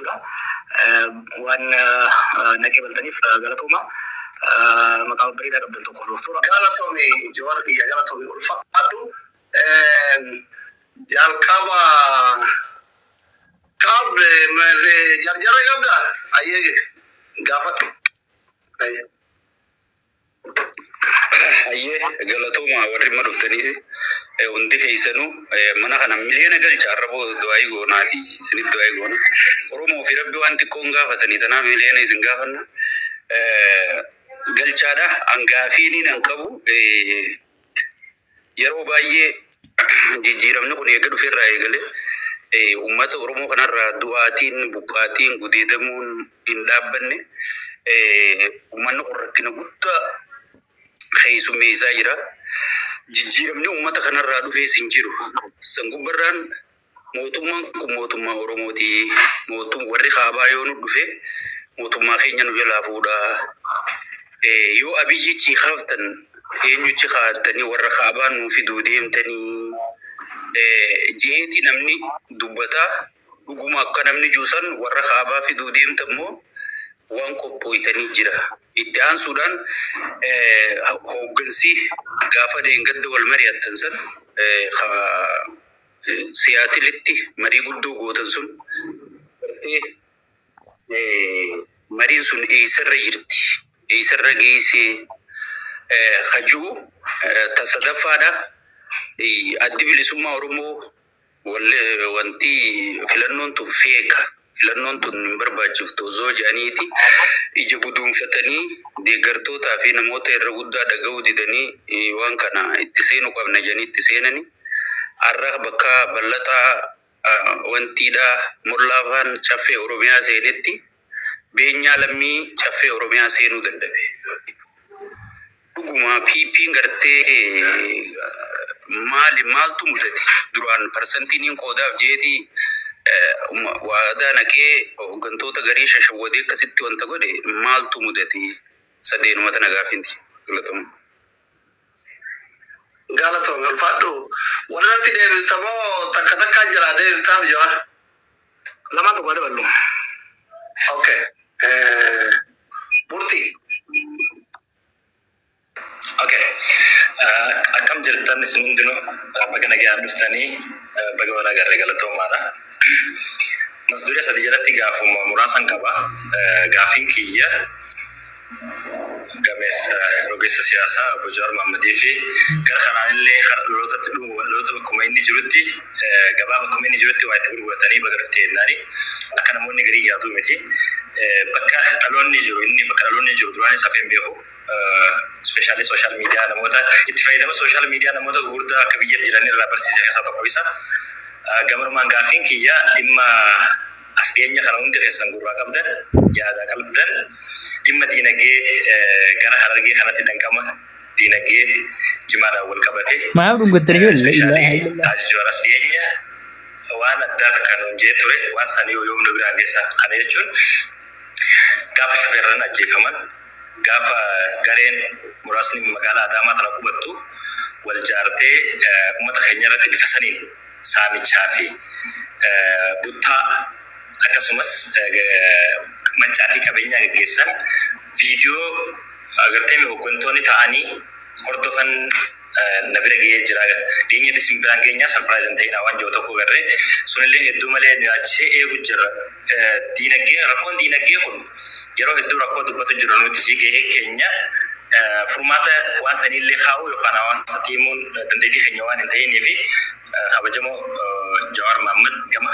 jechuudha. Waan na qeebaltaniif galatooma. Maqaa babbareedaa qabdan tokkoof doktora. Galatoomi Jawar kiyya, galatoomi, ulfaadhu. Jalqaba qabde jarjara qabda, ayyee gaafadhu. Ayyee. Hayyee, galatooma warri amma dhuftaniis hundi keessanuu mana kana miliyoona galcha. Arraboo du'aayii goonaati, isinitti du'aayii goona. Oromoo fi Rabbi waan xiqqoon gaafatanii, tanaaf miliyoona isin gaafanna. Galchaadha hangaafiiniin an qabu, yeroo baay'ee jijjiiramni kun eega dhufeerraa eegale uummata Oromoo kanarraa du'aatiin, buqqaatiin, gudeedamuun hin dhaabbanne. Uummanni kun rakkina guddaa keessummeessaa jira. Jijjiiramni uummata kanarraa dhufees hin jiru. San gubbarraan mootummaan kun mootummaa Oromooti. Mootum warri kaabaa yoo nu dhufe mootummaa keenya nu jalaa fuudhaa. Yoo Abiyyichi kaaftan eenyuchi kaattanii warra kaabaa nuu fiduu deemtanii je'eeti namni dubbataa. Dhuguma akka namni juusan warra kaabaa fiduu deemtan moo waan qophooytanii jira? Itti aansuudhaan hooggansi gaafa dheengadda wal mari'attan san Siyaatilitti marii guddoo gootan sun gartee mariin sun eessarra jirti? Eessarra geessee hajuu? Ta sadaffaadha. Addi Bilisummaa Oromoo wanti filannoon tun feeka. Filannoon tun hin barbaachiftu osoo jedhaniiti ija guduunfatanii deeggartootaa fi namoota irra guddaa dhaga'uu didanii waan kana itti seenuu qabna jedhanii itti seenanii har'a bakka bal'ataa wantiidha mollaafaan Caffee Oromiyaa seenetti Beenyaa Lammii Caffee Oromiyaa seenuu danda'e. Dhuguma PP'n gartee maali, maaltu mudate? Duraan parsantiin qoodaaf jeetii waadaa naqee hooggantoota garii shashawwadee akkasitti wanta godhe, maaltu mudate? Sadeenuma tana gaafinti. Galatoomaa. Galatoomi, ulfaadhu. Walirratti deebisa moo takka takkaan jira deebiftaaf, Jawar? Lamaan tokko haa daballu. Okay. Murtii. Okay. Akkam jirtan isin hundinuu? Baga nagaan dhuftanii, baga wal agarre, galatoomaadha. Mas duree sadi jalatti gaafuma muraasan qaba. Gaafiin kiyya gameessa rogeessa siyaasaa obbo Jawaar Mohammadii fi gara kanaan illee kara dhalootatti dhumu, dhaloota bakkuma inni jirutti gabaa bakkuma inni jirutti waa itti gurguratanii baga dhuftee jennaani, akka namoonni garii yaaduu miti. Bakka dhaloonni jiru, inni bakka dhaloonni jiru duraanis hafee hin beeku. Especially social media, namoota itti fayyadama social media namoota gurguddaa akka biyyatti jiran irraa barsiise keessaa tokko isa. Gamanumaan gaaffiin kiyya dhimma as dhiyeenya kana hundi keessan gurraa qabdan, yaadaa qabdan, dhimma diinagdee gara Harargee kanatti danqama diinagdee jimaadhaan wal qabate. Maaf dhungattanii ijoollee? Especially Ilaaha illallah. Haji Jawaar as dhiyeenya waan addaa takka nuun jee ture, waan san yoo yoom nu biraan geessa? Kana jechuun gaafa shufeerran ajjeefaman, gaafa gareen muraasni magaalaa Adaamaa tana qubattu wal jaartee uummata keenya irratti bifa saniin saamichaa fi buttaa akkasumas mancaatii qabeenyaa gaggeessan, viidiyoo agartee hooggantoonni ta'anii hordofan na bira gahee jira. Dhiyeenyatti isin biraan geenyaa, surprise hin ta'inaa waan jiru tokko garree sunillee hedduu malee nu yaachisee eegu jirra. Diinagdee, rakkoon diinagdee kun yeroo hedduu rakkoo dubbatu jiru, nuti si gahee keenya furmaata waan saniillee kaa'uu yookaan hawaasatti himuun dandeettii keenya waan hin ta'inii fi kabajamoo Jawaar Mohammad gama